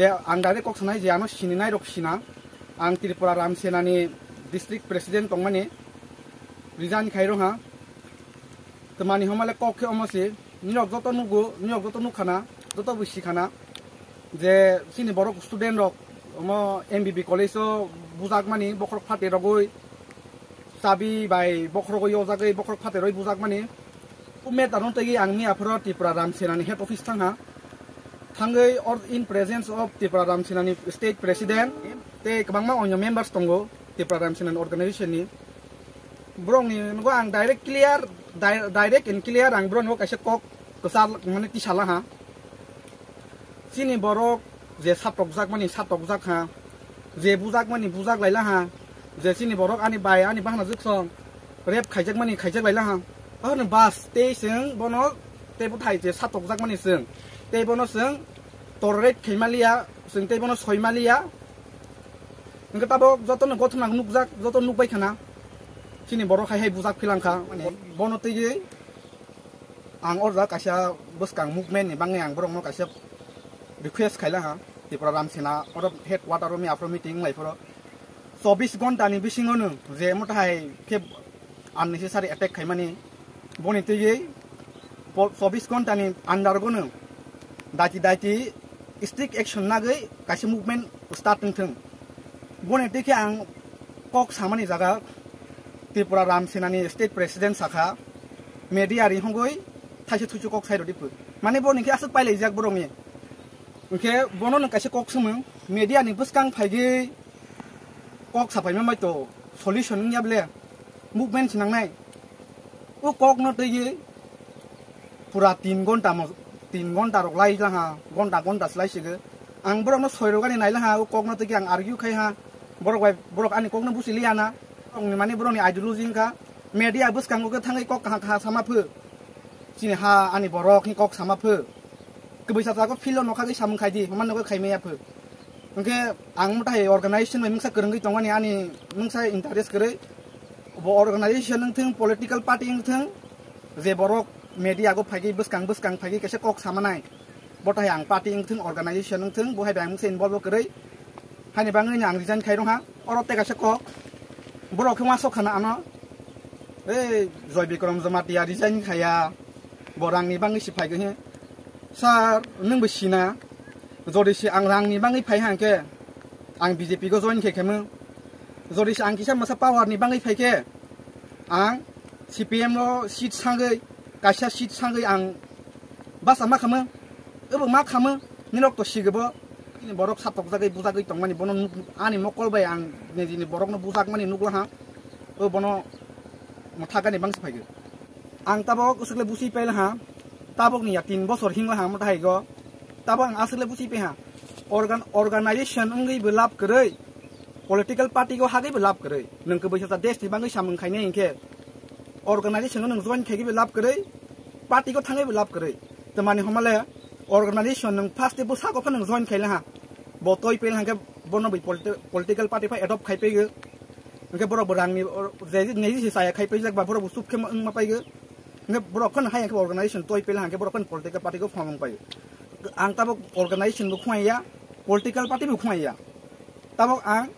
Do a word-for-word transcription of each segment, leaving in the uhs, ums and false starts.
Je ang direct kok sanai je ano sini nai rok sina. Ang Tripura Ram Sena ni district president tongmani resign khai rong ha. Tamani homale kok khe omo si, nirok joto nugo, nirok joto nukhana, joto bo sikhana. Je chini borok student rok omo M B B college o bujak mani bokhorok phate rogoi, chabi bai bokhorok yojagoi bokhorok phate roi bujak mani. O matter no tei ang miya phoro Tripura Ram Sena ni head office thang ha. Thangoi or in presence of Tripura Ram Sena ni state president tei kwbangma onyo members tongo Tripura Ram Sena ni organization ni. Borok ni nugo ang direct clear, di-, direct and clear ang borok no kaisa kok kwchar mane tisala ha. Chini borok je satokjak mani satokjak ha, je bujak mani bujak laila ha, je chini borok ani bai ani bahna jwksong rape khaijak mani khaijak laila ha. Ahono bas tei chwng bono tei bwthai je satokjak mani chwng tei bono chwng tolerate khaimaliya, chwng tei bono soimaliya. Hwnkhe tabok jotono gothono ang nukjak, joto nukbai khana. Chini borok hai hai bujak philangkha. Bono twiwi ang o jaga kaisa bwskang movement ni bagwi ang borokno kaisa request khaila ha. Tripura Ram Sena oro headquarter o miya phoro meeting wnglaiforo. Chobbish ghonta ni bisingo no je mwtai khe unnecessary attack khaimani, boni twiwi po-, chobbish ghonta ni under gono daiti daiti strict action nagwi kaisa movement start wngthwng. Boni twi khe ang kok samani jaga Tripura Ram Sena ni state president sakha, media ri hongoi thaisa thuisu kok sai rwdi phu. Mane boni khe aswk pailaijak borokni. Hwnkhe bono nwng kaisa kok swmwng, media ni bwskang phaigwi kok sapaima bai to solution wngya ble, movement se nangnai. O kok no twiwi pura tin ghonta mo, tin ghonta rok lai lang ha, ghonta ghonta se lai sigo. Ang borok no soi rok ani nai lang ha, o kok no twiwi ang argue khai ha. Borok bai, borok ani kok no busi liya na. Borok ni mani borok ni ideology wngkha media bwskango khe thangwi kok kaham kaham sama phu. Chini ha ani borok ni kok sama phu. Kwbwi sa jago field o nokha gwi samung khai di, hwnma nokha khai maya phu. Hwnkhe ang mwtai organization bai mungsa kwrwngwi tongmani ani mungsa interest kwrwi. Bo organization wngthwng, political party wngthwng, je borok media go phaigwi bwskang bwskang phaigwi kaisa kok samanai. Bo tai ang party wngthwng, organization wngthwng, bo hai bai ang mungsa involve kwrwi. Haini bangwi ang resign khai rong ha. Oro tei kaisa kok. Borok khe uansuk khana ano. Ei, Joy Bikram Jamatia resign khaya. Bo rangni bangwi si phai khe. Sir, nwng bo sina. Jodi se ang rangni bangwi phai hang khe, ang B J P go join khe khemo. Jodi se ang kisa masa power ni bangwi phai khe, ang C P M o seat sangwi, kaisa seat sangwi ang basa ma khamo. Obo ma khamo, nini rok to sigibo. Borok satokjagwi bujagwi tongmani bono nuk-, ani mokol bai ang nijini borokno bujakmani nukla ha. O bono mwthagani bangsi phaigo. Ang tabok aswkle busi paila ha. Tabok ni ya tin bosor hingo ha mwthai go. Tabok ang aswkle busi pe ha. Organ-, organization wngwi bo lab kwrwi. Political party go hagwi bo lab kwrwi. Nwng kwbwi sa desh ni bangwi samung khainai hinkhe. Organization no nwng join khaigwi bo lab kwrwi. Party go thangwi bo lab kwrwi. Tamani homale organization nwng first day bwsako phano nwng join khaila ha. Bo toi pel hangke bono bai politi-, political party phai adopt khai paigo. Hingke borok bo rangni, or, je, je, neji se chaya khai paijak ba borok bo chup khe ma, wngma paigo. Hingke borok phano hai hingke organization toi pel hangke borok phano political party go phone wng paigo. Ang tabok organization bo khwlaiya, political party bo khwlaiya. Tabok ang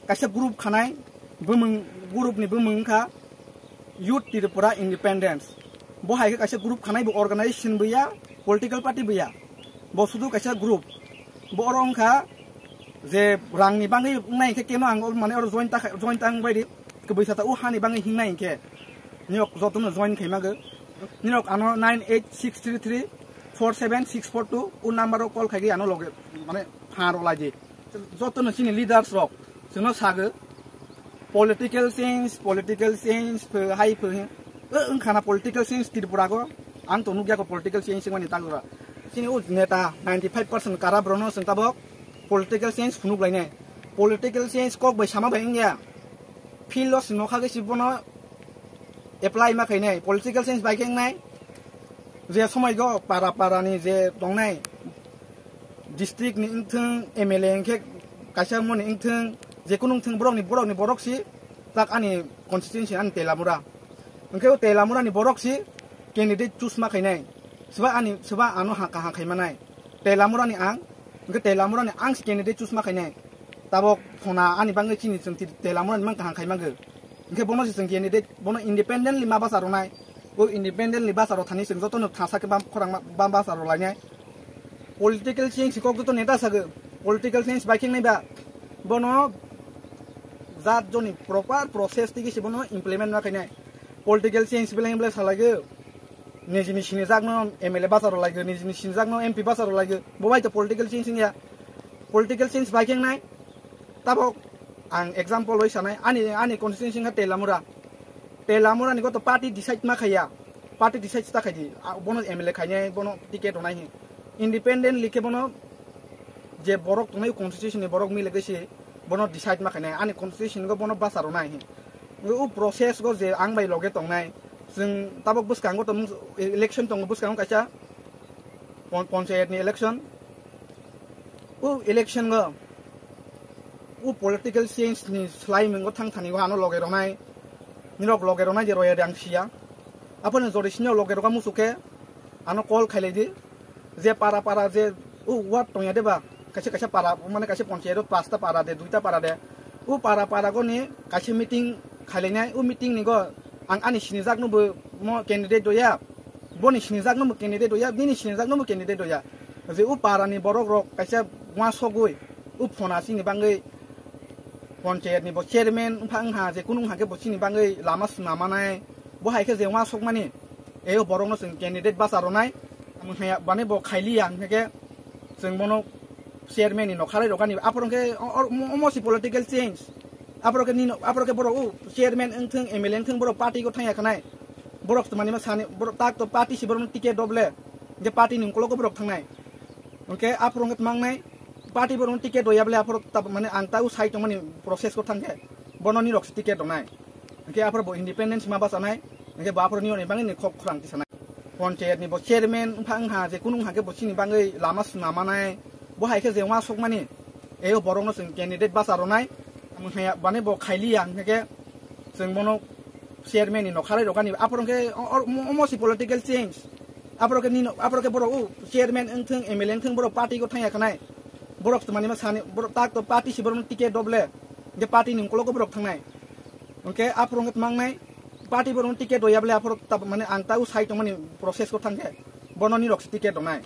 kaisa group khanai, bumung, group ni bumung wngkha Youth Tripura Independence. Bo hai khe kaisa group khanai, bo organization bo ya, political party bo ya. Bo sudu kaisa group. Bo oro wngkha je rangni bangwi wngnai hinkhe keno ang mane oro join ta, join ta wngbai di. Kwbwi sata o hani bangwi hingnai hinkhe. Nirok jotono join khai mago. Nirok ano nine eight six three three four seven six four two o number o call khaigwi ano loge mane pha rok lai di. Jotono chini leaders rok chwngno sago, political change, political change pho hai pho hin. O wngkhana political change Tripura go. Ang to nukya ko political change wngmani tagra. Chini o neta ninety five percent kara borokno chwng tabok political change phunuk lainai. Political change kok bai sama bai wngya. Field o chwng nokha gwi si bono apply ma khainai. Political change bai khe wngnai. Je somoi go para para ni je tongnai district ni wngthwng, M L A hingkhe kaisa moni wngthwng, jekunu wngthwng borokni, borokni borok si tak ani constituency ani Telamura. Hingkhe o Telamura ni borok si candidate choose ma khainai. Soba ani, soba ano ha, kaham khaimanai. Telamura ni ang Hwnkhe Teliamura ni ang se candidate choose ma khainai. Tabok phona ani bangwi chini chwng Teliamura ni mang kaham khai mangwi. Hwnkhe bono se chwng candidate, bono independently ma basa rwnai. O independently basa rw thani chwng jotono thangsa khe bam khorang ma, bam basa rw lainai. Political change kok joto neta sagwi. Political change bai khe nai ba. Bono jat joni proper process tigi se bono implement ma khainai. Political change beleng beleng salaigo. Nijini sinijakno M L A basa rw laigo, nijini sinijakno M P basa rw laigo. Bo bai to political change wngya. Political change bai khe nai. Tabok ang example oi sanai, ani, ani constituency wngkha Teliamura. Teliamura ni goto party decide ma khaiya. Party decide ta khaidi. A, bono M L A khainai, bono ticket rwnai hin. Independently khe bono je borok tongnai constituency ni borok mile khe se bono decide ma khainai. Ani constituency go bono basa rwnai hin. O process go je ang bai loge tongnai. Chwng tabok bwskango tong, election tongo bwskango kaisa pon-, ponchayat ni election. O election go, o political change ni slai mwngo thang thani go ano loge ronai, nirok loge ronai je roya de ang siya. Aphano jodi sini loge roga musuke, ano call khailai di, je para para je, o ward tongya de ba, kaisa kaisa para, mane kaisa ponchayat o pasta para de, duita para de, o para para go ni kaisa meeting khailainai, o meeting ni go, ang ani sinijak no bo mo candidate doya, boni sinijak no bo candidate doya, bini sinijak no bo candidate doya. Je o para ni borok rok kaisa wasogwi, o phona chini bangwi ponchayat ni bo chairman wngpha wngha, je kunu wngha khe bo chini bangwi lama swnam manai, bo hai khe je wasok mani, e o borok no chwng candidate basa rwnai, amwng haya bani bo khailiya hwnkhe chwng bono chairman ni nokharai rokani, aphoro hwnkhe o, o, omo si political change. Aphoro khe nino, aphoro khe borok o chairman wngthwng, M L A wngthwng, borok party go thangya khanai. Borok twmani ma sani, borok tak to party si borok no ticket doble. Je party ni ukologo borok thangnai. Hwnkhe aphoro hwnkhe tmangnai party borok no ticket doya bole aphoro ta, mane ang ta o sai tongmani process go thangkhe. Bono nirok si ticket donai. Hwnkhe aphoro bo independence ma bachanai. Hwnkhe bo aphoro nini bagwi ni kok khorang tisanai. Ponchayat ni bo chairman wngpha wngha, je kunu wngha khe bo chini bagwi lama swnam manai. Bo hai khe je wasok mani, e o borok no chwng candidate bacha rwnai. Amwng haya bani bo khailiya hwnkhe chwng bono chairman ni nokharai rokani. Aphoro hwnkhe o, o, omo si political change. Aphoro khe nino, aphoro khe borok o chairman wngthwng, M L A wngthwng, borok party go thangya khanai. Borok twmani ma sani, borok tak to party si borok no ticket doble. Je party ni ukologo borok thangnai. Hwnkhe aphuru hwnkhe tmangnai party borokno ticket roya bole aphuru tab-, mane ang ta o sai tongmani process ko thangkhe bono nirok se ticket ronai.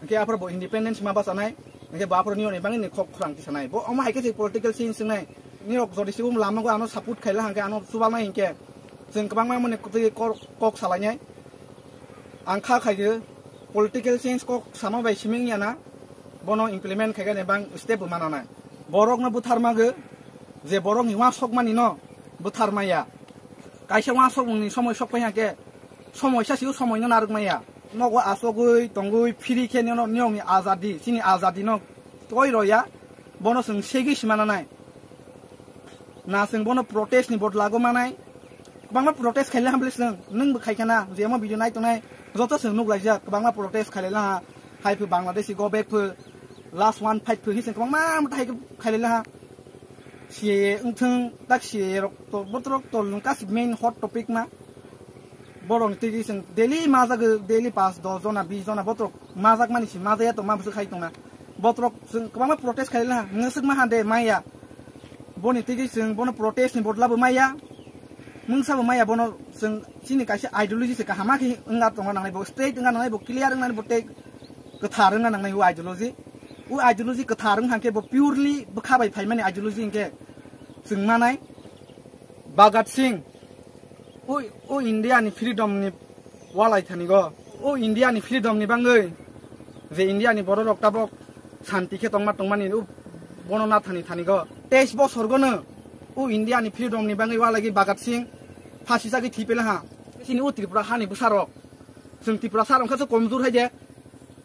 Hwnkhe aphuru bo independence ma bachanai, hwnkhe bo aphuru nirokni bagwi ni kok khorang tisanai. Bo omo hai khe se political change wngnai. Nirok jodi se um lama go ano support khaila hwnkhe ano chubalnai hwnkhe chwng kwbangma mani twi kor-, kok salainai. Ang kha khaikhe political change kok sama bai simi wngya na, bono implement khaikhe ni bang step bo mananai. Borokno bwthar magwi, je borokni uansukmani no bwthar maya. Kaisa uansukmungni somoi sok phai hwnkhe, somoi sa sio somoi no narwk maya. Nogo achogwi tongwi phiri khe nino niyokni azadi, chini azadi no toi roya, bono chwng segwi sima nanai. Na chwng bono protest ni bodlago manai. Kwbangma protest khaile hamle chwng, nwng bo khaikha na, je omo video nai tongnai, joto chwng nuk laijak, kwbangma protest khaile laha, hai phu Bangladeshi go back phu, last one fight phu, hi chwng kwbangma mwtai khaile laha. C A A wngthwng, tak C A A rok to, botorok to nwng kasi main hot topic ma. Borok ni twi chwng daily majak, daily pas dos jona, bis jona botorok majak mani si majaya to ma bwswk khai tongna. Botorok chwng kwbangma protest khaile laha, nwswk ma hande maya. Boni twi chwng bono protest ni bodla bo maya. Mungsa bo maya bono chwng chini kaisa ideology se kaham khe wngna tongna nangnai, bo straight wngna nangnai, bo clear wngna nangnai, bo tei kwthar wngna nangnai o ideology. O ideology kwthar wng hangkhe bo purely bwkha bai phaimani ideology hwnkhe chwng manai. Bhagat Singh, o, o India ni freedom ni walai thani go, o India ni freedom ni bangwi je India ni borok rok tabok santi khe tongma tongmani o bono na thani thani go. Teis bosor gono o India ni freedom ni bangwi walai Bhagat Singh phasi chagwi thwi pela ha. Chini o Tripura hani bwsa rok, chwng Tripura sa rok kha komjur hai je.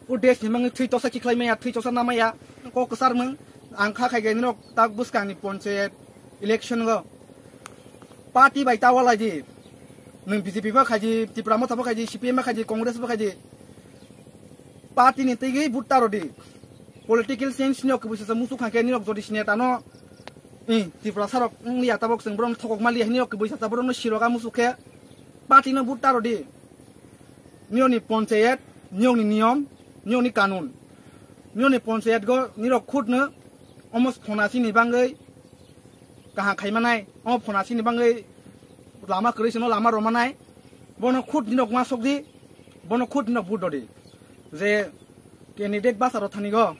O desh ni mangwi thwi tosa kikhlai maya, thwi tosa namaya, kok kwchar mung. Ang kha khai gani rok tak bwskang ni ponchayat election go. Party bai ta walai di. Nwng B J P ba khaidi, Tipra Motha ba khaidi, C P M ba khaidi, Congress ba khaidi. Party ni twi vote ta rw di. Political change ni ok bwsasa musu khangkhe ni rok jodi sini ta no. I, Tripura sa rok wng liya tabok chwng borom thokok ma liya ni ok bwsasa borom no siroga musu khe. Party no vote ta rw di. Niyoni ponchayat, niyoni niyom, niyoni kanun. Nini panchayat go nirok khut no omo phonasi ni bangwi kaham khaimanai, omo phonasi ni bangwi lama kwrwi sino lama romanai, bono khut nirok ma sokdi, bono khut nirok vote dodi. Je candidate basa ro thani go,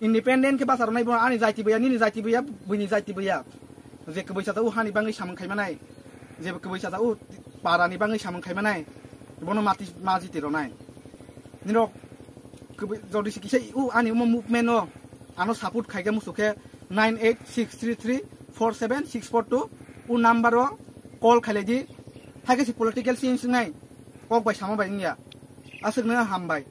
independent khe basa ro nai, bono ani jaiti buya, nini jaiti buya, buini jaiti buya. Je kwbwi sajao hani bangwi samung khaimanai, je kwbwi sajao para ni bangwi samung khaimanai, bono mati majiti ronai. Nirok kwbwi jodi se kisa u ani omo movement o ano support khaikhe musukhe nine eight six three three four seven six four two u number o call khailai di. Haikhe se political change nai kok bai sama bai wngya. Aswk no hambai.